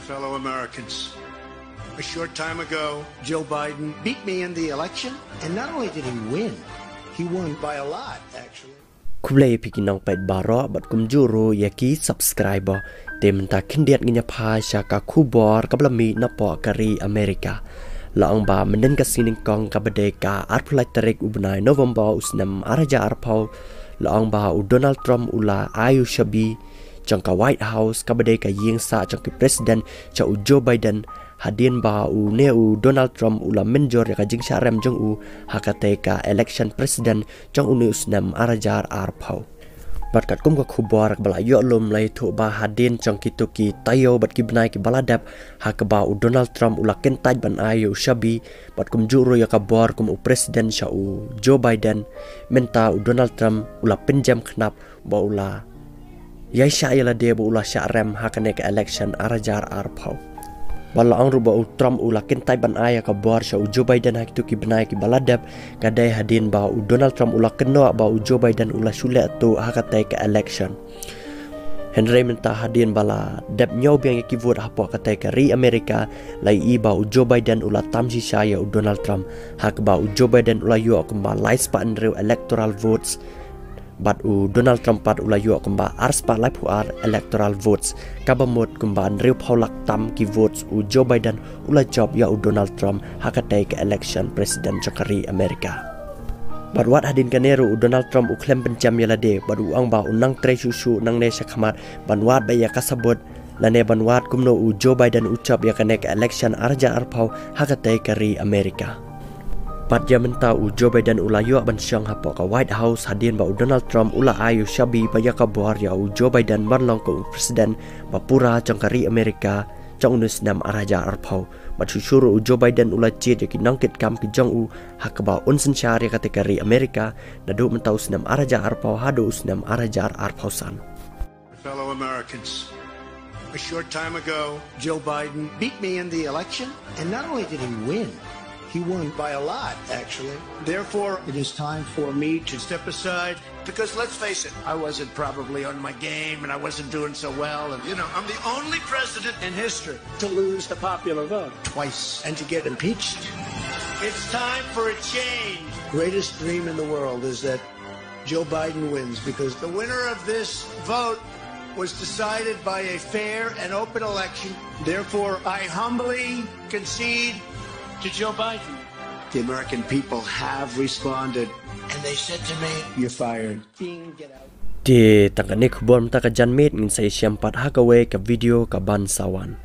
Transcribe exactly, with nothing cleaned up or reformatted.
Fellow Americans, a short time ago, Joe Biden beat me in the election, and not only did he win, he won by a lot, actually. Khublei phi ki nongpeit baroh bad kumjuh ruh ïa ki subscriber. Te mynta khyndiat ngin ïa phai sha ka khubor kaba la mih napoh ka ri Amerika. La ong ba mynnin ka sngi nyngkong kaba dei ka arphew lai tarik u bnai November u snem ar hajar arphew, la ong ba u Donald Trump u la ai u shabi jong ka White House kaba dei ka ïing sah jong ki president sha u Joe Biden, hadien ba une u Donald Trump u la mynjur ïa ka jingshah rem jong u ha katei ka election president jong une u snem ar hajar arphew. Bad katkum ka khubor kaba la ïoh lum, la ïathuh ba hadien jong kito ki taïew bad ki bnai kiba la dep, ha kaba u Donald Trump u la kyntait ban ai ïa u shabi bad kumjuh ruh ïa ka bor kum u president sha u Joe Biden, mynta u Donald Trump u la pynjem khnap ba u la ïai shah ïa lade ba u la shah rem ha kane ka election ar hajar arphew. Bad la ong ruh ba u Trump u la kyntait ban ai ïa ka bor sha u Joe Biden ha kito ki bnai kiba la dep, ka dei hadien ba u Donald Trump u la kynnoh ba u Joe Biden u la shu leh tuh ha katei ka election. Hynrei mynta hadien ba la dep hynñiew biang ïa ki vote hapoh katei ka ri Amerika, la ïohi ba u Joe Biden u la tam shisha ïa u Donald Trump, ha kaba u Joe Biden u la ïoh kumba lai spah hynriew electoral votes, bad u Donald Trump pat u la ïoh kumba ar spah laiphew ar electoral votes, kaba mut kumba hynriewphew lak tam ki votes u Joe Biden u la jop ïa u Donald Trump ha katei ka election president jong ka ri Amerika. Bad wat hadien kane ruh u Donald Trump u khlem pynjem ïa lade bad u ong ba un nang trei shuh shuh nangne shakhmat ban wad beit ïa ka sabut lane ban wad kumno u Joe Biden u jop ïa kane ka election ar hajar arphew ha katei ka ri Amerika. Bad ïa mynta u Joe Biden u la ïoh ban shong hapoh ka White House hadien ba u Donald Trump u la ai u shabi bad ïa ka bor ïa u Joe Biden ban long kum u president ba pura jong ka ri Amerika jong une u snem ar hajar arphew. Bad shuh shuh ruh u Joe Biden u la jied ïa ki nongkitkam ki jong u ha kaba un synshar ïa katei ka ri Amerika naduh mynta u snem ar hajar arphew haduh u snem ar hajar arphew san. Fellow Americans, a short time ago, Joe Biden beat me in the election, and not only did he win, he won by a lot, actually. Therefore, it is time for me to step aside because, let's face it, I wasn't probably on my game and I wasn't doing so well. And, you know, I'm the only president in history to lose the popular vote twice and to get impeached. It's time for a change. Greatest dream in the world is that Joe Biden wins because the winner of this vote was decided by a fair and open election. Therefore, I humbly concede to Joe Biden. The American people have responded, and they said to me, "You're fired." Ding, get out. Te tang kane khubor mynta ka janmiet, ngin sa ïashem pat ha kawei ka video kaban sa wan.